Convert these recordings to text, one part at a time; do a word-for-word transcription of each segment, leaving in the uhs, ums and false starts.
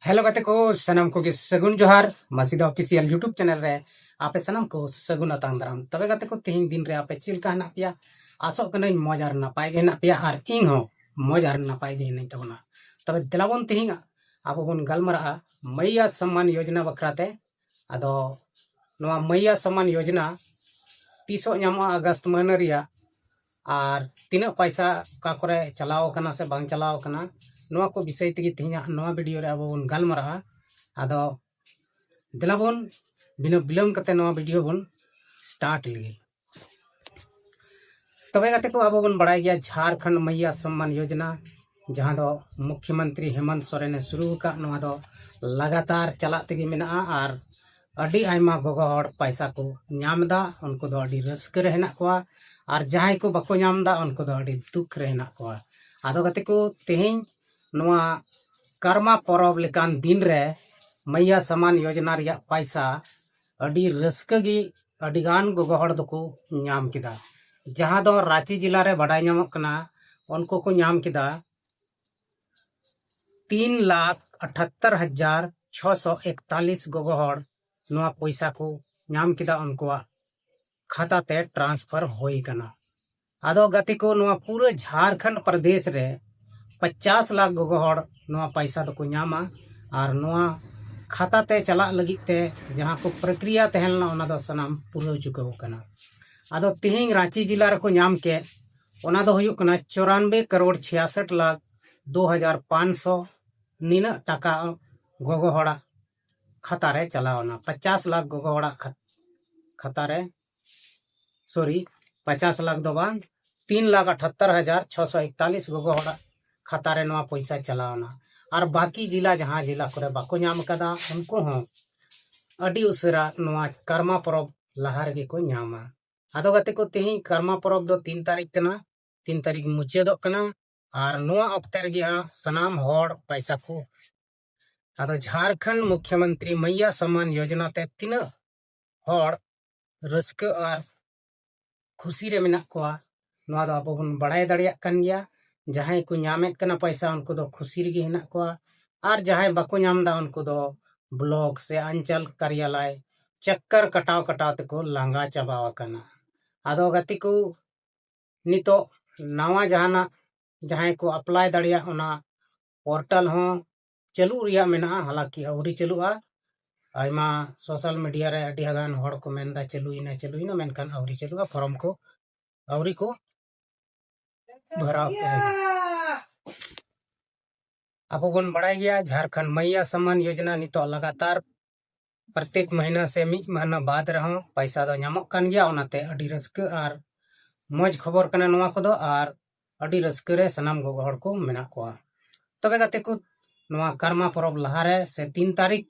Hello ᱜᱟᱛᱮ ᱠᱚ, ᱥᱟᱱᱟᱢ ᱠᱚᱜᱮ ᱥᱟᱹᱜᱩᱱ ᱡᱚᱦᱟᱨ ᱢᱟᱹᱥᱤᱫᱟ ᱚᱯᱷᱤᱥᱤᱭᱟᱞ YouTube ᱪᱮᱱᱮᱞ ᱨᱮ᱾ ᱟᱯᱮ ᱥᱟᱱᱟᱢ ᱠᱚ ᱥᱟᱹᱜᱩᱱ ᱟᱛᱟᱝ ᱫᱟᱨᱟᱢ᱾ ᱛᱚᱵᱮ ᱜᱟᱛᱮ ᱠᱚ, ᱛᱮᱦᱮᱧ ᱫᱤᱱ ᱨᱮ ᱟᱯᱮ ᱪᱮᱫ ᱞᱮᱠᱟ ᱦᱮᱱᱟᱜ ᱯᱮᱭᱟ? ᱟᱥᱚᱜ ᱠᱟᱹᱱᱟᱹᱧ ᱢᱚᱡᱽ ᱟᱨ ᱱᱟᱯᱟᱭ ᱜᱮ ᱦᱮᱱᱟᱜ ᱯᱮᱭᱟ, ᱟᱨ ᱤᱧ ᱦᱚᱸ ᱢᱚᱡᱽ ᱟᱨ ᱱᱟᱯᱟᱭ ᱜᱮ ᱦᱮᱱᱟᱹᱧ ᱛᱟᱵᱚᱱᱟ᱾ ᱛᱚᱵᱮ ᱫᱮᱞᱟ ᱵᱚᱱ ᱛᱮᱦᱮᱧ ᱟᱵᱚ ᱵᱚᱱ ᱜᱟᱞᱢᱟᱨᱟᱜᱼᱟ ᱢᱟᱹᱭᱭᱟ ᱥᱚᱢᱢᱟᱱ ᱭᱳᱡᱽᱱᱟ ᱵᱟᱠᱷᱨᱟ ᱛᱮ᱾ ᱟᱫᱚ ᱱᱚᱣᱟ ᱢᱟᱹᱭᱭᱟ ᱥᱚᱢᱢᱟᱱ ᱭᱳᱡᱽᱱᱟ ᱛᱤᱥᱚᱜ ᱧᱟᱢᱚᱜᱼᱟ ᱟᱜᱚᱥᱴ ᱢᱟᱹᱦᱱᱟᱹ ᱨᱮᱭᱟᱜ, ᱟᱨ ᱛᱤᱱᱟᱹᱜ ᱯᱟᱭᱥᱟ ᱚᱠᱟ ᱠᱚᱨᱮ ᱪᱟᱞᱟᱣ ᱟᱠᱟᱱᱟ ᱥᱮ ᱵᱟᱝ ᱪᱟᱞᱟᱣ ᱟᱠᱟᱱᱟ, ᱱᱚᱣᱟ ᱠᱚ ᱵᱤᱥᱚᱭ ᱛᱮᱜᱮ ᱛᱮᱦᱮᱧᱟᱜ ᱱᱚᱣᱟ ᱵᱷᱤᱰᱤᱭᱳ ᱨᱮ ᱟᱵᱚ ᱵᱚᱱ ᱜᱟᱞᱢᱟᱨᱟᱜᱼᱟ᱾ ᱟᱫᱚ ᱫᱮᱞᱟ ᱵᱚᱱ ᱵᱤᱱᱟᱹ ᱵᱤᱞᱚᱢ ᱠᱟᱛᱮ ᱱᱚᱣᱟ ᱵᱷᱤᱰᱤᱭᱳ ᱵᱚᱱ ᱥᱴᱟᱨᱴ ᱞᱮᱜᱮ᱾ ᱛᱚᱵᱮ ᱜᱟᱛᱮ ᱠᱚ, ᱟᱵᱚ ᱵᱚᱱ ᱵᱟᱲᱟᱭ ᱜᱮᱭᱟ ᱡᱷᱟᱨᱠᱷᱚᱸᱰ ᱢᱟᱹᱭᱭᱟ ᱥᱚᱢᱢᱟᱱ ᱭᱳᱡᱽᱱᱟ, ᱡᱟᱦᱟᱸ ᱫᱚ ᱢᱩᱠᱷᱭᱚᱢᱚᱱᱛᱨᱤ ᱦᱮᱢᱚᱱᱛ ᱥᱚᱨᱮᱱᱮ ᱥᱩᱨᱩ ᱟᱠᱟᱫ, ᱱᱚᱣᱟ ᱫᱚ ᱞᱟᱜᱟᱛᱟᱨ ᱪᱟᱞᱟᱜ ᱛᱮᱜᱮ ᱢᱮᱱᱟᱜᱼᱟ ᱟᱨ ᱟᱹᱰᱤ ᱟᱭᱢᱟ ᱜᱚᱜᱚ ᱦᱚᱲ ᱯᱟᱭᱥᱟ ᱠᱚ ᱧᱟᱢ ᱮᱫᱟ, ᱩᱱᱠᱩ ᱫᱚ ᱟᱹᱰᱤ ᱨᱟᱹᱥᱠᱟᱹ ᱨᱮ ᱦᱮᱱᱟᱜ ᱠᱚᱣᱟ᱾ ᱟᱨ ᱡᱟᱦᱟᱸᱭ ᱠᱚ ᱵᱟᱠᱚ ᱧᱟᱢ ᱮᱫᱟ, ᱩᱱᱠᱩ ᱫᱚ ᱟᱹᱰᱤ ᱫᱩᱠ ᱨᱮ ᱦᱮᱱᱟᱜ ᱠᱚᱣᱟ᱾ ᱟᱫᱚ ᱜᱟᱛᱮ ᱠᱚ, ᱛᱮᱦᱮᱧ ᱱᱚᱣᱟ ᱠᱟᱨᱢᱟ ᱯᱚᱨᱚᱵᱽ ᱞᱮᱠᱟᱱ ᱫᱤᱱ ᱨᱮ ᱢᱟᱹᱭᱭᱟ ᱥᱚᱢᱢᱟᱱ ᱭᱳᱡᱽᱱᱟ ᱨᱮᱭᱟᱜ ᱯᱟᱭᱥᱟ ᱟᱹᱰᱤ ᱨᱟᱹᱥᱠᱟᱹ ᱜᱮ ᱟᱹᱰᱤ ᱜᱟᱱ ᱜᱚᱜᱚ ᱦᱚᱲ ᱫᱚᱠᱚ ᱧᱟᱢ ᱠᱮᱫᱟ᱾ ᱡᱟᱦᱟᱸ ᱫᱚ ᱨᱟᱸᱪᱤ ᱡᱮᱞᱟ ᱨᱮ ᱵᱟᱰᱟᱭ ᱧᱟᱢᱚᱜ ᱠᱟᱱᱟ, ᱩᱱᱠᱩ ᱠᱚ ᱧᱟᱢ ᱠᱮᱫᱟ ᱛᱤᱱ ᱞᱟᱠᱷ ᱟᱴᱷᱟᱛᱛᱚᱨ ᱦᱟᱡᱟᱨ ᱪᱷᱚᱥᱚ ᱮᱠᱛᱟᱞᱤᱥ ᱜᱚᱜᱚ ᱦᱚᱲ ᱱᱚᱣᱟ ᱯᱚᱭᱥᱟ ᱠᱚ ᱧᱟᱢ ᱠᱮᱫᱟ, ᱩᱱᱠᱩᱣᱟᱜ ᱠᱷᱟᱛᱟ ᱛᱮ ᱴᱨᱟᱱᱥᱯᱷᱟᱨ ᱦᱩᱭ ᱠᱟᱱᱟ᱾ ᱟᱫᱚ ᱜᱟᱛᱮ ᱠᱚ, ᱱᱚᱣᱟ ᱯᱩᱨᱟᱹ ᱡᱷᱟᱨᱠᱷᱚᱸᱰ ᱯᱨᱚᱫᱮᱥ ᱨᱮ ᱯᱚᱪᱟᱥ ᱞᱟᱠᱷ ᱜᱚᱜᱚ ᱦᱚᱲ ᱱᱚᱣᱟ ᱯᱟᱭᱥᱟ ᱫᱚᱠᱚ ᱧᱟᱢᱟ, ᱟᱨ ᱱᱚᱣᱟ ᱠᱷᱟᱛᱟ ᱛᱮ ᱪᱟᱞᱟᱜ ᱞᱟᱹᱜᱤᱫ ᱛᱮ ᱡᱟᱦᱟᱸ ᱠᱚ ᱯᱨᱚᱠᱨᱤᱭᱟ ᱛᱟᱦᱮᱸ ᱞᱮᱱᱟ, ᱚᱱᱟ ᱫᱚ ᱥᱟᱱᱟᱢ ᱯᱩᱨᱟᱹᱣ ᱪᱩᱠᱟᱹᱣ ᱠᱟᱱᱟ᱾ ᱟᱫᱚ ᱛᱮᱦᱮᱧ ᱨᱟᱸᱪᱤ ᱡᱮᱞᱟ ᱨᱮᱠᱚ ᱧᱟᱢ ᱠᱮᱫ, ᱚᱱᱟ ᱫᱚ ᱦᱩᱭᱩᱜ ᱠᱟᱱᱟ ᱪᱚᱨᱟᱱᱵᱮ ᱠᱟᱨᱳᱲ ᱪᱷᱤᱭᱟᱥᱚᱴ ᱞᱟᱠᱷ ᱫᱩ ᱦᱟᱡᱟᱨ ᱯᱟᱸᱪᱥᱚ᱾ ᱱᱤᱱᱟᱹᱜ ᱴᱟᱠᱟ ᱜᱚᱜᱚ ᱦᱚᱲᱟᱜ ᱠᱷᱟᱛᱟ ᱨᱮ ᱪᱟᱞᱟᱣ ᱮᱱᱟ, ᱯᱚᱪᱟᱥ ᱞᱟᱠᱷ ᱜᱚᱜᱚ ᱦᱚᱲᱟᱜ ᱠᱷᱟ-, ᱠᱷᱟᱛᱟ ᱨᱮ, ᱥᱚᱨᱤ, ᱯᱚᱪᱟᱥ ᱞᱟᱠᱷ ᱫᱚ ᱵᱟᱝ, ᱛᱤᱱ ᱞᱟᱠᱷ ᱟᱴᱷᱟᱛᱛᱚᱨ ᱦᱟᱡᱟᱨ ᱪᱷᱚᱥᱚ ᱮᱠᱛᱟᱞᱤᱥ ᱜᱚᱜᱚ ᱦᱚᱲᱟᱜ ᱠᱷᱟᱛᱟ ᱨᱮ ᱱᱚᱣᱟ ᱯᱚᱭᱥᱟ ᱪᱟᱞᱟᱣ ᱮᱱᱟ᱾ ᱟᱨ ᱵᱟᱹᱠᱤ ᱡᱮᱞᱟ, ᱡᱟᱦᱟᱸ ᱡᱮᱞᱟ ᱠᱚᱨᱮ ᱵᱟᱠᱚ ᱧᱟᱢ ᱟᱠᱟᱫᱟ, ᱩᱱᱠᱩ ᱦᱚᱸ ᱟᱹᱰᱤ ᱩᱥᱟᱹᱨᱟ ᱱᱚᱣᱟ ᱠᱟᱨᱢᱟ ᱯᱚᱨᱚᱵᱽ ᱞᱟᱦᱟ ᱨᱮᱜᱮ ᱠᱚ ᱧᱟᱢᱟ᱾ ᱟᱫᱚ ᱜᱟᱛᱮ ᱠᱚ, ᱛᱮᱦᱮᱧ ᱠᱟᱨᱢᱟ ᱯᱚᱨᱚᱵᱽ ᱫᱚ ᱛᱤᱱ ᱛᱟᱹᱨᱤᱠᱷ ᱠᱟᱱᱟ, ᱛᱤᱱ ᱛᱟᱹᱨᱤᱠᱷ ᱢᱩᱪᱟᱹᱫᱚᱜ ᱠᱟᱱᱟ, ᱟᱨ ᱱᱚᱣᱟ ᱚᱠᱛᱮ ᱨᱮᱜᱮ ᱦᱟᱸᱜ ᱥᱟᱱᱟᱢ ᱦᱚᱲ ᱯᱟᱭᱥᱟ ᱠᱚ, ᱟᱫᱚ ᱡᱷᱟᱨᱠᱷᱚᱸᱰ ᱢᱩᱠᱷᱭᱚᱢᱚᱱᱛᱨᱤ ᱢᱟᱹᱭᱭᱟ ᱥᱚᱢᱢᱟᱱ ᱭᱳᱡᱽᱱᱟ ᱛᱮ ᱛᱤᱱᱟᱹᱜ ᱦᱚᱲ ᱨᱟᱹᱥᱠᱟᱹ ᱟᱨ ᱠᱷᱩᱥᱤ ᱨᱮ ᱢᱮᱱᱟᱜ ᱠᱚᱣᱟ, ᱱᱚᱣᱟ ᱫᱚ ᱟᱵᱚ ᱵᱚᱱ ᱵᱟᱲᱟᱭ ᱫᱟᱲᱮᱭᱟᱜ ᱠᱟᱱ ᱜᱮᱭᱟ᱾ ᱡᱟᱦᱟᱸᱭ ᱠᱚ ᱧᱟᱢᱮᱫ ᱠᱟᱱᱟ ᱯᱟᱭᱥᱟ, ᱩᱱᱠᱩ ᱫᱚ ᱠᱷᱩᱥᱤ ᱨᱮᱜᱮ ᱦᱮᱱᱟᱜ ᱠᱚᱣᱟ᱾ ᱟᱨ ᱡᱟᱦᱟᱸᱭ ᱵᱟᱠᱚ ᱧᱟᱢ ᱮᱫᱟ, ᱩᱱᱠᱩ ᱫᱚ ᱵᱞᱚᱠ ᱥᱮ ᱟᱧᱪᱚᱞ ᱠᱟᱨᱭᱟᱞᱚᱭ ᱪᱚᱠᱠᱚᱨ ᱠᱟᱴᱟᱣ ᱠᱟᱴᱟᱣ ᱛᱮᱠᱚ ᱞᱟᱸᱜᱟ ᱪᱟᱵᱟ ᱟᱠᱟᱱᱟ᱾ ᱟᱫᱚ ᱜᱟᱛᱮ ᱠᱚ, ᱱᱤᱛᱚᱜ ᱱᱟᱣᱟ ᱡᱟᱦᱟᱱᱟᱜ ᱡᱟᱦᱟᱸᱭ ᱠᱚ ᱮᱯᱞᱟᱭ ᱫᱟᱲᱮᱭᱟᱜ, ᱚᱱᱟ ᱯᱳᱨᱴᱟᱞ ᱦᱚᱸ ᱪᱟᱹᱞᱩᱜ ᱨᱮᱭᱟᱜ ᱢᱮᱱᱟᱜᱼᱟ, ᱦᱟᱞᱟᱠᱤ ᱟᱹᱣᱨᱤ ᱪᱟᱹᱞᱩᱜᱼᱟ᱾ ᱟᱭᱢᱟ ᱥᱳᱥᱟᱞ ᱢᱤᱰᱤᱭᱟ ᱨᱮ ᱟᱹᱰᱤ ᱜᱟᱱ ᱦᱚᱲ ᱠᱚ ᱢᱮᱱᱫᱟ ᱪᱟᱹᱞᱩᱭᱮᱱᱟ, ᱪᱟᱹᱞᱩᱭᱮᱱᱟ, ᱢᱮᱱᱠᱷᱟᱱ ᱟᱹᱣᱨᱤ ᱪᱟᱹᱞᱩᱜᱼᱟ, ᱯᱷᱚᱨᱚᱢ ᱠᱚ ᱟᱹᱣᱨᱤ ᱠᱚ ᱵᱷᱚᱨᱟᱣ ᱮᱫᱟ᱾ ᱟᱵᱚ ᱵᱚᱱ ᱵᱟᱲᱟᱭ ᱜᱮᱭᱟ, ᱡᱷᱟᱨᱠᱷᱚᱸᱰ ᱢᱟᱭᱭᱟ ᱥᱚᱢᱢᱟᱱ ᱭᱳᱡᱚᱱᱟ ᱱᱤᱛᱚᱜ ᱞᱟᱜᱟᱛᱟᱨ ᱯᱨᱚᱛᱮᱠ ᱢᱟᱹᱦᱱᱟᱹ ᱥᱮ ᱢᱤᱫ ᱢᱟᱹᱦᱱᱟᱹ ᱵᱟᱫ ᱨᱮᱦᱚᱸ ᱯᱟᱭᱥᱟ ᱫᱚ ᱧᱟᱢᱚᱜ ᱠᱟᱱ ᱜᱮᱭᱟ᱾ ᱚᱱᱟᱛᱮ ᱟᱹᱰᱤ ᱨᱟᱹᱥᱠᱟᱹ ᱟᱨ ᱢᱚᱡᱽ ᱠᱷᱚᱵᱚᱨ ᱠᱟᱱᱟ ᱱᱚᱣᱟ ᱠᱚᱫᱚ, ᱟᱨ ᱟᱹᱰᱤ ᱨᱟᱹᱥᱠᱟᱹ ᱨᱮ ᱥᱟᱱᱟᱢ ᱜᱚᱜᱚ ᱦᱚᱲ ᱠᱚ ᱢᱮᱱᱟᱜ ᱠᱚᱣᱟ᱾ ᱛᱚᱵᱮ ᱜᱟᱛᱮ ᱠᱚ, ᱱᱚᱣᱟ ᱠᱟᱨᱢᱟ ᱯᱚᱨᱚᱵᱽ ᱞᱟᱦᱟᱨᱮ ᱥᱮ ᱛᱤᱱ ᱛᱟᱹᱨᱤᱠᱷ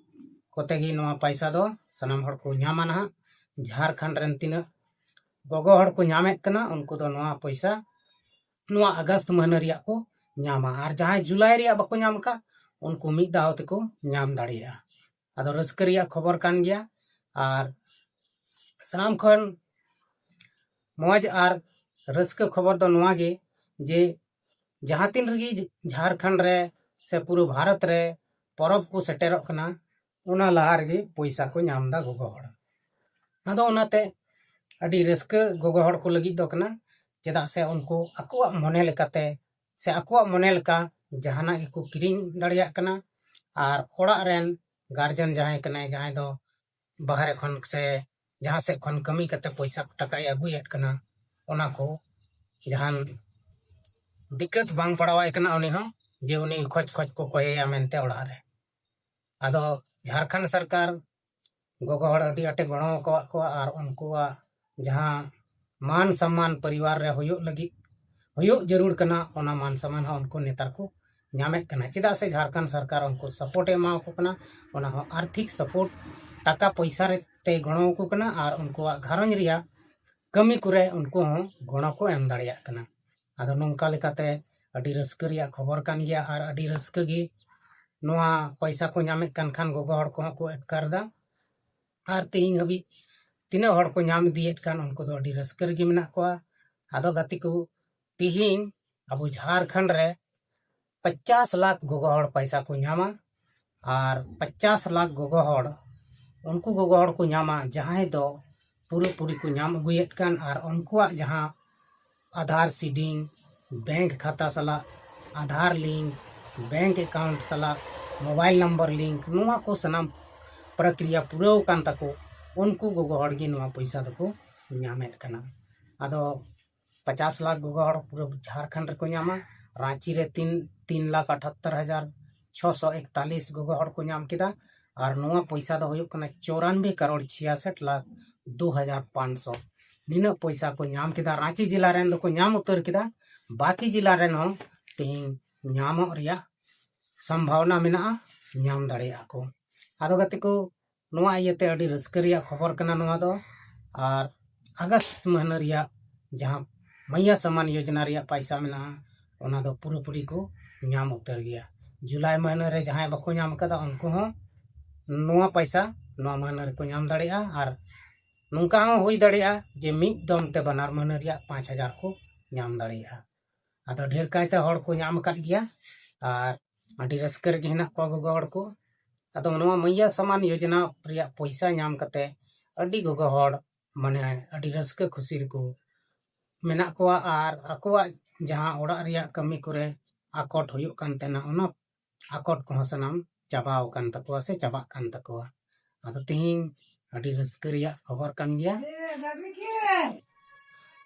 ᱠᱚᱛᱮ ᱜᱮ ᱱᱚᱣᱟ ᱯᱟᱭᱥᱟ ᱫᱚ ᱥᱟᱱᱟᱢ ᱦᱚᱲ ᱠᱚ ᱧᱟᱢᱟ ᱱᱟᱦᱟᱜ᱾ ᱡᱷᱟᱨᱠᱷᱚᱸᱰ ᱨᱮᱱ ᱛᱤᱱᱟᱹᱜ ᱜᱚᱜᱚ ᱦᱚᱲ ᱠᱚ ᱧᱟᱢᱮᱫ ᱠᱟᱱᱟ, ᱩᱱᱠᱩ ᱫᱚ ᱱᱚᱣᱟ ᱯᱚᱭᱥᱟ ᱱᱚᱣᱟ ᱟᱜᱚᱥᱴ ᱢᱟᱹᱦᱱᱟᱹ ᱨᱮᱭᱟᱜ ᱠᱚ ᱧᱟᱢᱟ, ᱟᱨ ᱡᱟᱦᱟᱸᱭ ᱡᱩᱞᱟᱭ ᱨᱮᱭᱟᱜ ᱵᱟᱠᱚ ᱧᱟᱢ ᱟᱠᱟᱫ, ᱩᱱᱠᱩ ᱢᱤᱫ ᱫᱷᱟᱣ ᱛᱮᱠᱚ ᱧᱟᱢ ᱫᱟᱲᱮᱭᱟᱜᱼᱟ᱾ ᱟᱫᱚ ᱨᱟᱹᱥᱠᱟᱹ ᱨᱮᱭᱟᱜ ᱠᱷᱚᱵᱚᱨ ᱠᱟᱱ ᱜᱮᱭᱟ, ᱟᱨ ᱥᱟᱱᱟᱢ ᱠᱷᱚᱱ ᱢᱚᱡᱽ ᱟᱨ ᱨᱟᱹᱥᱠᱟᱹ ᱠᱷᱚᱵᱚᱨ ᱫᱚ ᱱᱚᱣᱟ ᱜᱮ ᱡᱮ ᱡᱟᱦᱟᱸ ᱛᱤᱱ ᱨᱮᱜᱮ ᱡᱷᱟᱨᱠᱷᱚᱸᱰ ᱨᱮ ᱥᱮ ᱯᱩᱨᱟᱹ ᱵᱷᱟᱨᱚᱛ ᱨᱮ ᱯᱚᱨᱚᱵᱽ ᱠᱚ ᱥᱮᱴᱮᱨᱚᱜ ᱠᱟᱱᱟ, ᱚᱱᱟ ᱞᱟᱦᱟ ᱨᱮᱜᱮ ᱯᱚᱭᱥᱟ ᱠᱚ ᱧᱟᱢ ᱮᱫᱟ ᱜᱚᱜᱚ ᱦᱚᱲ᱾ ᱟᱫᱚ ᱚᱱᱟᱛᱮ ᱟᱹᱰᱤ ᱨᱟᱹᱥᱠᱟᱹ ᱜᱚᱜᱚ ᱦᱚᱲ ᱠᱚ ᱞᱟᱹᱜᱤᱫ ᱫᱚ ᱠᱟᱱᱟ, ᱪᱮᱫᱟᱜ ᱥᱮ ᱩᱱᱠᱩ ᱟᱠᱚᱣᱟᱜ ᱢᱚᱱᱮ ᱞᱮᱠᱟᱛᱮ ᱥᱮ ᱟᱠᱚᱣᱟᱜ ᱢᱚᱱᱮ ᱞᱮᱠᱟ ᱡᱟᱦᱟᱱᱟᱜ ᱜᱮᱠᱚ ᱠᱤᱨᱤᱧ ᱫᱟᱲᱮᱭᱟᱜ ᱠᱟᱱᱟ᱾ ᱟᱨ ᱚᱲᱟᱜ ᱨᱮᱱ ᱜᱟᱨᱡᱮᱱ ᱡᱟᱦᱟᱸᱭ ᱠᱟᱱᱟᱭ, ᱡᱟᱦᱟᱸᱭ ᱫᱚ ᱵᱟᱦᱨᱮ ᱠᱷᱚᱱ ᱥᱮ ᱡᱟᱦᱟᱸ ᱥᱮᱫ ᱠᱷᱚᱱ ᱠᱟᱹᱢᱤ ᱠᱟᱛᱮ ᱯᱚᱭᱥᱟ ᱴᱟᱠᱟᱭ ᱟᱹᱜᱩᱭᱮᱫ ᱠᱟᱱᱟ, ᱚᱱᱟ ᱠᱚ ᱡᱟᱦᱟᱱ ᱫᱤᱠᱠᱟᱹᱛ ᱵᱟᱝ ᱯᱟᱲᱟᱣᱟᱭ ᱠᱟᱱᱟ ᱩᱱᱤ ᱦᱚᱸ, ᱡᱮ ᱩᱱᱤ ᱠᱷᱚᱡ ᱠᱷᱚᱡ ᱠᱚ ᱠᱚᱭᱮᱭᱟ ᱢᱮᱱᱛᱮ ᱚᱲᱟᱜ ᱨᱮ᱾ ᱟᱫᱚ ᱡᱷᱟᱲᱠᱷᱚᱸᱰ ᱥᱚᱨᱠᱟᱨ ᱜᱚᱜᱚ ᱦᱚᱲ ᱟᱹᱰᱤ ᱟᱸᱴᱮ ᱜᱚᱲᱚ ᱟᱠᱟᱫ ᱠᱚᱣᱟ, ᱟᱨ ᱩᱱᱠᱩᱣᱟᱜ ᱡᱟᱦᱟᱸ ᱢᱟᱱ ᱥᱚᱢᱢᱟᱱ ᱯᱚᱨᱤᱵᱟᱨ ᱨᱮ ᱦᱩᱭᱩᱜ ᱞᱟᱹᱜᱤᱫ, ᱦᱩᱭᱩᱜ ᱡᱟᱹᱨᱩᱲ ᱠᱟᱱᱟ, ᱚᱱᱟ ᱢᱟᱱ ᱥᱚᱢᱢᱟᱱ ᱦᱚᱸ ᱩᱱᱠᱩ ᱱᱮᱛᱟᱨ ᱠᱚ ᱧᱟᱢᱮᱫ ᱠᱟᱱᱟ᱾ ᱪᱮᱫᱟᱜ ᱥᱮ ᱡᱷᱟᱲᱠᱷᱚᱸᱰ ᱥᱚᱨᱠᱟᱨ ᱩᱱᱠᱩ ᱥᱟᱯᱳᱨᱴ ᱮ ᱮᱢᱟ ᱠᱚ ᱠᱟᱱᱟ, ᱚᱱᱟ ᱦᱚᱸ ᱟᱨᱛᱷᱤᱠ ᱥᱟᱯᱳᱨᱴ, ᱴᱟᱠᱟ ᱯᱚᱭᱥᱟ ᱨᱮ ᱛᱮ ᱜᱚᱲᱚ ᱟᱠᱚ ᱠᱟᱱᱟ, ᱟᱨ ᱩᱱᱠᱩᱣᱟᱜ ᱜᱷᱟᱨᱚᱸᱡᱽ ᱨᱮᱭᱟᱜ ᱠᱟᱹᱢᱤ ᱠᱚᱨᱮ ᱩᱱᱠᱩ ᱦᱚᱸ ᱜᱚᱲᱚ ᱠᱚ ᱮᱢ ᱫᱟᱲᱮᱭᱟᱜ ᱠᱟᱱᱟ᱾ ᱟᱫᱚ ᱱᱚᱝᱠᱟ ᱞᱮᱠᱟᱛᱮ ᱟᱹᱰᱤ ᱨᱟᱹᱥᱠᱟᱹ ᱨᱮᱭᱟᱜ ᱠᱷᱚᱵᱚᱨ ᱠᱟᱱ ᱜᱮᱭᱟ, ᱟᱨ ᱟᱹᱰᱤ ᱨᱟᱹᱥᱠᱟᱹ ᱜᱮ ᱱᱚᱣᱟ ᱯᱚᱭᱥᱟ ᱠᱚ ᱧᱟᱢᱮᱫ ᱠᱟᱱ ᱠᱷᱟᱱ ᱜᱚᱜᱚ ᱦᱚᱲ ᱠᱚᱦᱚᱸ ᱠᱚ ᱟᱴᱠᱟᱨ ᱮᱫᱟ᱾ ᱟᱨ ᱛᱮᱦᱮᱧ ᱦᱟᱹᱵᱤᱡ ᱛᱤᱱᱟᱹᱜ ᱦᱚᱲ ᱠᱚ ᱧᱟᱢ ᱤᱫᱤᱭᱮᱫ ᱠᱟᱱ, ᱩᱱᱠᱩ ᱫᱚ ᱟᱹᱰᱤ ᱨᱟᱹᱥᱠᱟᱹ ᱨᱮᱜᱮ ᱢᱮᱱᱟᱜ ᱠᱚᱣᱟ᱾ ᱟᱫᱚ ᱜᱟᱛᱮ ᱠᱚ, ᱛᱮᱦᱮᱧ ᱟᱵᱚ ᱡᱷᱟᱲᱠᱷᱚᱸᱰ ᱨᱮ ᱯᱚᱪᱟᱥ ᱞᱟᱠᱷ ᱜᱚᱜᱚ ᱦᱚᱲ ᱯᱚᱭᱥᱟ ᱠᱚ ᱧᱟᱢᱟ᱾ ᱟᱨ ᱯᱚᱪᱟᱥ ᱞᱟᱠᱷ ᱜᱚᱜᱚ ᱦᱚᱲ, ᱩᱱᱠᱩ ᱜᱚᱜᱚ ᱦᱚᱲ ᱠᱚ ᱧᱟᱢᱟ ᱡᱟᱦᱟᱸᱭ ᱫᱚ ᱯᱩᱨᱟᱹᱯᱩᱨᱤ ᱠᱚ ᱧᱟᱢ ᱟᱹᱜᱩᱭᱮᱫ ᱠᱟᱱ, ᱟᱨ ᱩᱱᱠᱩᱣᱟᱜ ᱡᱟᱦᱟᱸ ᱟᱫᱷᱟᱨ ᱥᱤᱰᱤᱝ, ᱵᱮᱝᱠ ᱠᱷᱟᱛᱟ ᱥᱟᱞᱟᱜ ᱟᱫᱷᱟᱨ ᱞᱤᱝᱠ, ᱵᱮᱝᱠ ᱮᱠᱟᱣᱩᱱᱴ ᱥᱟᱞᱟᱜ ᱢᱳᱵᱟᱭᱤᱞ ᱱᱟᱢᱵᱟᱨ ᱞᱤᱝᱠ, ᱱᱚᱣᱟ ᱠᱚ ᱥᱟᱱᱟᱢ ᱯᱨᱚᱠᱨᱤᱭᱟ ᱯᱩᱨᱟᱹᱣ ᱟᱠᱟᱱ ᱛᱟᱠᱚ, ᱩᱱᱠᱩ ᱜᱚᱜᱚ ᱦᱚᱲ ᱜᱮ ᱱᱚᱣᱟ ᱯᱚᱭᱥᱟ ᱫᱚᱠᱚ ᱧᱟᱢᱮᱫ ᱠᱟᱱᱟ᱾ ᱟᱫᱚ ᱯᱚᱪᱟᱥ ᱞᱟᱠᱷ ᱜᱚᱜᱚ ᱦᱚᱲ ᱯᱩᱨᱟᱹ ᱡᱷᱟᱲᱠᱷᱚᱸᱰ ᱨᱮᱠᱚ ᱧᱟᱢᱟ᱾ ᱨᱟᱸᱪᱤ ᱨᱮ ᱛᱤᱱ, ᱛᱤᱱ ᱞᱟᱠᱷ ᱟᱴᱷᱟᱛᱛᱚᱨ ᱦᱟᱡᱟᱨ ᱪᱷᱚᱥᱚ ᱮᱠᱛᱟᱞᱤᱥ ᱜᱚᱜᱚ ᱦᱚᱲ ᱠᱚ ᱧᱟᱢ ᱠᱮᱫᱟ᱾ ᱟᱨ ᱱᱚᱣᱟ ᱯᱚᱭᱥᱟ ᱫᱚ ᱦᱩᱭᱩᱜ ᱠᱟᱱᱟ ᱪᱚᱣᱨᱟᱱᱵᱮ ᱠᱟᱨᱳᱲ ᱪᱷᱤᱭᱟᱥᱚᱴ ᱞᱟᱠᱷ ᱫᱩ ᱦᱟᱡᱟᱨ ᱯᱟᱸᱪᱥᱚ᱾ ᱱᱤᱱᱟᱹᱜ ᱯᱚᱭᱥᱟ ᱠᱚ ᱧᱟᱢ ᱠᱮᱫᱟ᱾ ᱨᱟᱸᱪᱤ ᱡᱮᱞᱟ ᱨᱮᱱ ᱫᱚᱠᱚ ᱧᱟᱢ ᱩᱛᱟᱹᱨ ᱠᱮᱫᱟ, ᱵᱟᱠᱤ ᱡᱮᱞᱟ ᱨᱮᱱ ᱦᱚᱸ ᱛᱮᱦᱮᱧ ᱧᱟᱢᱚᱜ ᱨᱮᱭᱟᱜ ᱥᱚᱢᱵᱷᱟᱵᱚᱱᱟ ᱢᱮᱱᱟᱜᱼᱟ, ᱧᱟᱢ ᱫᱟᱲᱮᱭᱟᱜᱼᱟ ᱠᱚ᱾ ᱟᱫᱚ ᱜᱟᱛᱮ ᱠᱚ, ᱱᱚᱣᱟ ᱤᱭᱟᱹᱛᱮ ᱟᱹᱰᱤ ᱨᱟᱹᱥᱠᱟᱹ ᱨᱮᱭᱟᱜ ᱠᱷᱚᱵᱚᱨ ᱠᱟᱱᱟ ᱱᱚᱣᱟ ᱫᱚ᱾ ᱟᱨ ᱟᱜᱚᱥᱴ ᱢᱟᱹᱦᱱᱟᱹ ᱨᱮᱭᱟᱜ ᱡᱟᱦᱟᱸ ᱢᱟᱭᱭᱟ ᱥᱚᱢᱢᱟᱱ ᱭᱳᱡᱚᱱᱟ ᱨᱮᱭᱟᱜ ᱯᱟᱭᱥᱟ ᱢᱮᱱᱟᱜᱼᱟ, ᱚᱱᱟ ᱫᱚ ᱯᱩᱨᱟᱹᱯᱩᱨᱤ ᱠᱚ ᱧᱟᱢ ᱩᱛᱟᱹᱨ ᱜᱮᱭᱟ᱾ ᱡᱩᱞᱟᱭ ᱢᱟᱹᱦᱱᱟᱹ ᱨᱮ ᱡᱟᱦᱟᱸᱭ ᱵᱟᱠᱚ ᱧᱟᱢ ᱟᱠᱟᱫᱟ, ᱩᱱᱠᱩ ᱦᱚᱸ ᱱᱚᱣᱟ ᱯᱟᱭᱥᱟ ᱱᱚᱣᱟ ᱢᱟᱹᱦᱱᱟᱹ ᱨᱮᱠᱚ ᱧᱟᱢ ᱫᱟᱲᱮᱭᱟᱜᱼᱟ᱾ ᱟᱨ ᱱᱚᱝᱠᱟ ᱦᱚᱸ ᱦᱩᱭ ᱫᱟᱲᱮᱭᱟᱜᱼᱟ ᱡᱮ ᱢᱤᱫ ᱫᱚᱢ ᱛᱮ ᱵᱟᱱᱟᱨ ᱢᱟᱹᱦᱱᱟᱹ ᱨᱮᱭᱟᱜ ᱯᱟᱸᱪ ᱦᱟᱡᱟᱨ ᱠᱚ ᱧᱟᱢ ᱫᱟᱲᱮᱭᱟᱜᱼᱟ᱾ ᱟᱫᱚ ᱰᱷᱮᱨ ᱠᱟᱭᱛᱮ ᱦᱚᱲ ᱠᱚ ᱧᱟᱢ ᱟᱠᱟᱫ ᱜᱮᱭᱟ ᱟᱨ ᱟᱹᱰᱤ ᱨᱟᱹᱥᱠᱟᱹ ᱨᱮᱜᱮ ᱦᱮᱱᱟᱜ ᱠᱚᱣᱟ ᱜᱚᱜᱚ ᱦᱚᱲ ᱠᱚ᱾ ᱟᱫᱚ ᱱᱚᱣᱟ ᱢᱟᱭᱭᱟ ᱥᱚᱢᱢᱟᱱ ᱭᱳᱡᱚᱱᱟ ᱨᱮᱭᱟᱜ ᱯᱚᱭᱥᱟ ᱧᱟᱢ ᱠᱟᱛᱮ ᱟᱹᱰᱤ ᱜᱚᱜᱚ ᱦᱚᱲ ᱢᱟᱱᱮ ᱟᱹᱰᱤ ᱨᱟᱹᱥᱠᱟᱹ ᱠᱷᱩᱥᱤ ᱨᱮᱠᱚ ᱢᱮᱱᱟᱜ ᱠᱚᱣᱟ ᱟᱨ ᱟᱠᱚᱣᱟᱜ ᱡᱟᱦᱟᱸ ᱚᱲᱟᱜ ᱨᱮᱭᱟᱜ ᱠᱟᱹᱢᱤ ᱠᱚᱨᱮ ᱟᱠᱚᱴ ᱦᱩᱭᱩᱜ ᱠᱟᱱ ᱛᱟᱦᱮᱱᱟ, ᱚᱱᱟ ᱟᱠᱚᱴ ᱠᱚᱦᱚᱸ ᱥᱟᱱᱟᱢ ᱪᱟᱵᱟᱣ ᱟᱠᱟᱱ ᱛᱟᱠᱚᱣᱟ ᱥᱮ ᱪᱟᱵᱟᱜ ᱠᱟᱱ ᱛᱟᱠᱚᱣᱟ᱾ ᱟᱫᱚ ᱛᱮᱦᱮᱧ ᱟᱹᱰᱤ ᱨᱟᱹᱥᱠᱟᱹ ᱨᱮᱭᱟᱜ ᱠᱷᱚᱵᱚᱨ ᱠᱟᱱ ᱜᱮᱭᱟ᱾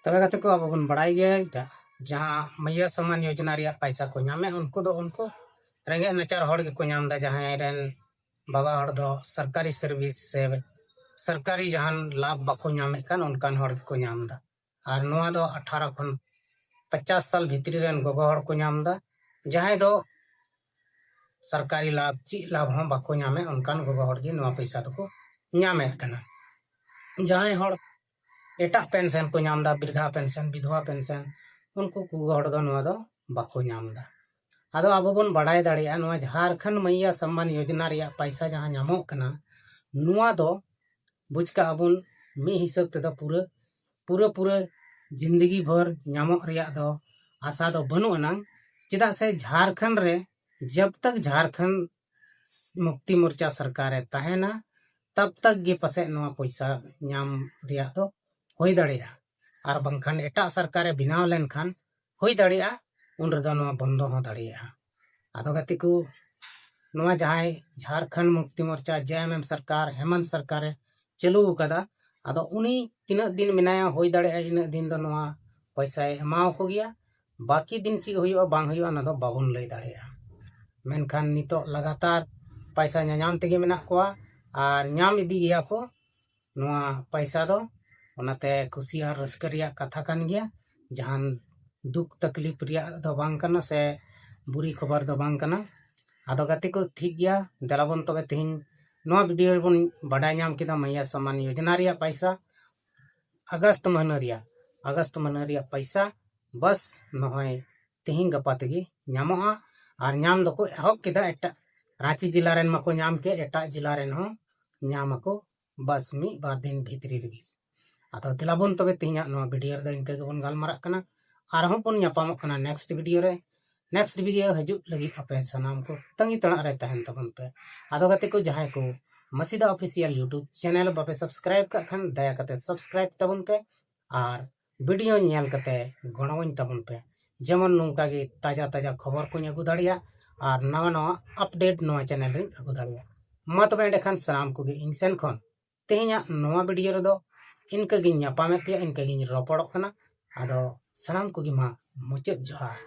ᱛᱚᱵᱮ ᱜᱟᱛᱮ ᱠᱚ, ᱟᱵᱚ ᱵᱚᱱ ᱵᱟᱲᱟᱭ ᱜᱮᱭᱟ ᱡᱟ-, ᱡᱟᱦᱟᱸ ᱢᱟᱭᱭᱟ ᱥᱚᱢᱢᱟᱱ ᱭᱳᱡᱚᱱᱟ ᱨᱮᱭᱟᱜ ᱯᱟᱭᱥᱟ ᱠᱚ ᱧᱟᱢᱮᱫ, ᱩᱱᱠᱩ ᱫᱚ ᱩᱱᱠᱩ ᱨᱮᱸᱜᱮᱡ ᱱᱟᱪᱟᱨ ᱦᱚᱲ ᱜᱮᱠᱚ ᱧᱟᱢ ᱮᱫᱟ, ᱡᱟᱦᱟᱸᱭ ᱨᱮᱱ ᱵᱟᱵᱟ ᱦᱚᱲ ᱫᱚ ᱥᱚᱨᱠᱟᱨᱤ ᱥᱟᱨᱵᱷᱤᱥ ᱥᱮ ᱥᱚᱨᱠᱟᱨᱤ ᱡᱟᱦᱟᱱ ᱞᱟᱵᱷ ᱵᱟᱠᱚ ᱧᱟᱢᱮᱫ ᱠᱟᱱ, ᱚᱱᱠᱟᱱ ᱦᱚᱲ ᱜᱮᱠᱚ ᱧᱟᱢ ᱮᱫᱟ᱾ ᱟᱨ ᱱᱚᱣᱟ ᱫᱚ ᱟᱴᱷᱟᱨᱚ ᱠᱷᱚᱱ ᱯᱚᱪᱟᱥ ᱥᱟᱞ ᱵᱷᱤᱛᱨᱤ ᱨᱮᱱ ᱜᱚᱜᱚ ᱦᱚᱲ ᱠᱚ ᱧᱟᱢ ᱮᱫᱟ, ᱡᱟᱦᱟᱸᱭ ᱫᱚ ᱥᱚᱨᱠᱟᱨᱤ ᱞᱟᱵᱷ, ᱪᱮᱫ ᱞᱟᱵᱷ ᱦᱚᱸ ᱵᱟᱠᱚ ᱧᱟᱢᱮᱫ, ᱚᱱᱠᱟᱱ ᱜᱚᱜᱚ ᱦᱚᱲ ᱜᱮ ᱱᱚᱣᱟ ᱯᱚᱭᱥᱟ ᱫᱚᱠᱚ ᱧᱟᱢᱮᱫ ᱠᱟᱱᱟ᱾ ᱡᱟᱦᱟᱸᱭ ᱦᱚᱲ ᱮᱴᱟᱜ ᱯᱮᱱᱥᱚᱱ ᱠᱚ ᱧᱟᱢ ᱮᱫᱟ, ᱵᱨᱤᱫᱷᱟ ᱯᱮᱱᱥᱚᱱ, ᱵᱤᱫᱷᱚᱵᱟ ᱯᱮᱱᱥᱚᱱ, ᱩᱱᱠᱩ ᱠᱚ ᱦᱚᱲ ᱫᱚ ᱱᱚᱣᱟ ᱫᱚ ᱵᱟᱠᱚ ᱧᱟᱢ ᱮᱫᱟ᱾ ᱟᱫᱚ ᱟᱵᱚ ᱵᱚᱱ ᱵᱟᱲᱟᱭ ᱫᱟᱲᱮᱭᱟᱜᱼᱟ, ᱱᱚᱣᱟ ᱡᱷᱟᱨᱠᱷᱚᱸᱰ ᱢᱟᱭᱭᱟ ᱥᱚᱢᱢᱟᱱ ᱭᱳᱡᱚᱱᱟ ᱨᱮᱭᱟᱜ ᱯᱟᱭᱥᱟ ᱡᱟᱦᱟᱸ ᱧᱟᱢᱚᱜ ᱠᱟᱱᱟ, ᱱᱚᱣᱟ ᱫᱚ ᱵᱩᱡᱽ ᱠᱟᱜᱼᱟ ᱵᱚᱱ, ᱢᱤᱫ ᱦᱤᱥᱟᱹᱵ ᱛᱮᱫᱚ ᱯᱩᱨᱟᱹ, ᱯᱩᱨᱟᱹ, ᱯᱩᱨᱟᱹ ᱡᱤᱱᱫᱮᱜᱤ ᱵᱷᱳᱨ ᱧᱟᱢᱚᱜ ᱨᱮᱭᱟᱜ ᱫᱚ ᱟᱥᱟ ᱫᱚ ᱵᱟᱹᱱᱩᱜ ᱟᱱᱟᱝ᱾ ᱪᱮᱫᱟᱜ ᱥᱮ ᱡᱷᱟᱲᱠᱷᱚᱸᱰ ᱨᱮ ᱡᱟᱵ ᱛᱟᱠ ᱡᱷᱟᱲᱠᱷᱚᱸᱰ ᱢᱩᱠᱛᱤ ᱢᱳᱨᱪᱟ ᱥᱚᱨᱠᱟᱨᱮ ᱛᱟᱦᱮᱱᱟ, ᱛᱟᱵ ᱛᱟᱠ ᱜᱮ ᱯᱟᱥᱮᱡ ᱱᱚᱣᱟ ᱯᱚᱭᱥᱟ ᱧᱟᱢ ᱨᱮᱭᱟᱜ ᱫᱚ ᱦᱩᱭ ᱫᱟᱲᱮᱭᱟᱜᱼᱟ᱾ ᱟᱨ ᱵᱟᱝᱠᱷᱟᱱ ᱮᱴᱟᱜ ᱥᱚᱨᱠᱟᱨᱮ ᱵᱮᱱᱟᱣ ᱞᱮᱱᱠᱷᱟᱱ ᱦᱩᱭ ᱫᱟᱲᱮᱭᱟᱜᱼᱟ, ᱩᱱ ᱨᱮᱫᱚ ᱱᱚᱣᱟ ᱵᱚᱱᱫᱚ ᱦᱚᱸ ᱫᱟᱲᱮᱭᱟᱜᱼᱟ᱾ ᱟᱫᱚ ᱜᱟᱛᱮ ᱠᱚ, ᱱᱚᱣᱟ ᱡᱟᱦᱟᱸᱭ ᱡᱷᱟᱲᱠᱷᱚᱸᱰ ᱢᱩᱠᱛᱤ ᱢᱳᱨᱪᱟ, ᱡᱮ ᱮᱢ ᱮᱢ ᱥᱚᱨᱠᱟᱨ, ᱦᱮᱢᱚᱱᱛ ᱥᱚᱨᱠᱟᱨᱮ ᱪᱟᱹᱞᱩ ᱟᱠᱟᱫᱟ, ᱟᱫᱚ ᱩᱱᱤ ᱛᱤᱱᱟᱹᱜ ᱫᱤᱱ ᱢᱮᱱᱟᱭᱟ, ᱦᱩᱭ ᱫᱟᱲᱮᱭᱟᱜᱼᱟ ᱤᱱᱟᱹᱜ ᱫᱤᱱ ᱫᱚ ᱱᱚᱣᱟ ᱯᱚᱭᱥᱟᱭ ᱮᱢᱟᱣᱟᱠᱚ ᱜᱮᱭᱟ᱾ ᱵᱟᱹᱠᱤ ᱫᱤᱱ ᱪᱮᱫ ᱦᱩᱭᱩᱜᱼᱟ ᱵᱟᱝ ᱦᱩᱭᱩᱜᱼᱟ, ᱚᱱᱟ ᱫᱚ ᱵᱟᱵᱚᱱ ᱞᱟᱹᱭ ᱫᱟᱲᱮᱭᱟᱜᱼᱟ᱾ ᱢᱮᱱᱠᱷᱟᱱ ᱱᱤᱛᱚᱜ ᱞᱟᱜᱟᱛᱟᱨ ᱯᱚᱭᱥᱟ ᱧᱟᱧᱟᱢ ᱛᱮᱜᱮ ᱢᱮᱱᱟᱜ ᱠᱚᱣᱟ ᱟᱨ ᱧᱟᱢ ᱤᱫᱤ ᱜᱮᱭᱟ ᱠᱚ ᱱᱚᱣᱟ ᱯᱚᱭᱥᱟ ᱫᱚ᱾ ᱚᱱᱟᱛᱮ ᱠᱩᱥᱤ ᱟᱨ ᱨᱟᱹᱥᱠᱟᱹ ᱨᱮᱭᱟᱜ ᱠᱟᱛᱷᱟ ᱠᱟᱱ ᱜᱮᱭᱟ, ᱡᱟᱦᱟᱱ ᱫᱩᱠ ᱛᱟᱠᱞᱤᱯ ᱨᱮᱭᱟᱜ ᱫᱚ ᱵᱟᱝ ᱠᱟᱱᱟ ᱥᱮ ᱵᱩᱨᱤ ᱠᱷᱚᱵᱚᱨ ᱫᱚ ᱵᱟᱝ ᱠᱟᱱᱟ᱾ ᱟᱫᱚ ᱜᱟᱛᱮ ᱠᱚ, ᱴᱷᱤᱠ ᱜᱮᱭᱟ, ᱫᱮᱞᱟᱵᱚᱱ ᱛᱚᱵᱮ ᱛᱮᱦᱮᱧ ᱱᱚᱣᱟ ᱵᱷᱤᱰᱤᱭᱳ ᱨᱮᱵᱚᱱ ᱵᱟᱰᱟᱭ ᱧᱟᱢ ᱠᱮᱫᱟ ᱢᱟᱭᱭᱟ ᱥᱚᱢᱢᱟᱱ ᱭᱳᱡᱚᱱᱟ ᱨᱮᱭᱟᱜ ᱯᱚᱭᱥᱟ, ᱟᱜᱚᱥᱴ ᱢᱟᱹᱦᱱᱟᱹ ᱨᱮᱭᱟᱜ, ᱟᱜᱚᱥᱴ ᱢᱟᱹᱦᱱᱟᱹ ᱨᱮᱭᱟᱜ ᱯᱚᱭᱥᱟ᱾ ᱵᱟᱥ ᱱᱚᱜᱼᱚᱭ ᱛᱮᱦᱮᱧ ᱜᱟᱯᱟ ᱛᱮᱜᱮ ᱧᱟᱢᱚᱜᱼᱟ᱾ ᱟᱨ ᱧᱟᱢ ᱫᱚᱠᱚ ᱮᱦᱚᱵ ᱠᱮᱫᱟ, ᱮᱴᱟᱜ ᱨᱟᱸᱪᱤ ᱡᱮᱞᱟ ᱨᱮᱱ ᱢᱟᱠᱚ ᱧᱟᱢ ᱠᱮᱫ, ᱮᱴᱟᱜ ᱡᱮᱞᱟ ᱨᱮᱱ ᱦᱚᱸ ᱧᱟᱢ ᱟᱠᱚ ᱵᱟᱥ ᱢᱤᱫ ᱵᱟᱨ ᱫᱤᱱ ᱵᱷᱤᱛᱨᱤ ᱨᱮᱜᱮ᱾ ᱟᱫᱚ ᱫᱮᱞᱟᱵᱚᱱ ᱛᱚᱵᱮ ᱛᱮᱦᱮᱧᱟᱜ ᱱᱚᱣᱟ ᱵᱷᱤᱰᱤᱭᱳ ᱨᱮᱫᱚ ᱤᱱᱠᱟᱹ ᱜᱮᱵᱚᱱ ᱜᱟᱞᱢᱟᱨᱟᱜ ᱠᱟᱱᱟ᱾ ᱟᱨᱦᱚᱸ ᱵᱚᱱ ᱧᱟᱯᱟᱢᱚᱜ ᱠᱟᱱᱟ ᱱᱮᱠᱥᱴ ᱵᱷᱤᱰᱤᱭᱳ ᱨᱮ᱾ ᱱᱮᱠᱥᱴ ᱵᱷᱤᱰᱤᱭᱳ ᱦᱤᱡᱩᱜ ᱞᱟᱹᱜᱤᱫ ᱟᱯᱮ ᱥᱟᱱᱟᱢ ᱠᱚ ᱛᱟᱺᱜᱤ ᱛᱟᱲᱟᱜ ᱨᱮ ᱛᱟᱦᱮᱱ ᱛᱟᱵᱚᱱ ᱯᱮ᱾ ᱟᱫᱚ ᱜᱟᱛᱮ ᱠᱚ, ᱡᱟᱦᱟᱸᱭ ᱠᱚ ᱢᱟᱥᱤᱫᱟ ᱚᱯᱷᱤᱥᱤᱭᱟᱞ ᱭᱩᱴᱩᱵᱽ ᱪᱮᱱᱮᱞ ᱵᱟᱯᱮ ᱥᱟᱵᱥᱠᱨᱟᱭᱤᱵ ᱠᱟᱜ ᱠᱷᱟᱱ ᱫᱟᱭᱟ ᱠᱟᱛᱮ ᱥᱟᱵᱥᱠᱨᱟᱭᱤᱵ ᱛᱟᱵᱚᱱ ᱯᱮ ᱟᱨ ᱵᱷᱤᱰᱤᱭᱳ ᱧᱮᱞ ᱠᱟᱛᱮ ᱜᱚᱲᱚᱣᱟᱹᱧ ᱛᱟᱵᱚᱱ ᱯᱮ, ᱡᱮᱢᱚᱱ ᱱᱚᱝᱠᱟ ᱜᱮ ᱛᱟᱡᱟ ᱛᱟᱡᱟ ᱠᱷᱚᱵᱚᱨ ᱠᱚᱧ ᱟᱹᱜᱩ ᱫᱟᱲᱮᱭᱟᱜ ᱟᱨ ᱱᱟᱣᱟ ᱱᱟᱣᱟ ᱟᱯᱰᱮᱴ ᱱᱚᱣᱟ ᱪᱮᱱᱮᱞ ᱨᱤᱧ ᱟᱹᱜᱩ ᱫᱟᱲᱮᱭᱟᱜ᱾ ᱢᱟ ᱛᱚᱵᱮ ᱮᱸᱰᱮᱠᱷᱟᱱ ᱥᱟᱱᱟᱢ ᱠᱚᱜᱮ ᱤᱧ ᱥᱮᱱ ᱠᱷᱚᱱ ᱛᱮᱦᱮᱧᱟᱜ ᱱᱚᱣᱟ ᱵᱷᱤᱰᱤᱭᱳ ᱨᱮᱫᱚ ᱤᱱᱠᱟᱹ ᱜᱤᱧ ᱧᱟᱯᱟᱢᱮᱫ ᱯᱮᱭᱟ, ᱤᱱᱠᱟᱹ ᱜᱤᱧ ᱨᱚᱯᱚᱲᱚᱜ ᱠᱟᱱᱟ᱾ ᱟᱫᱚ ᱥᱟᱱᱟᱢ ᱠᱚᱜᱮ ᱢᱟ ᱢᱩᱪᱟᱹᱫ ᱡᱚᱦᱟᱨ᱾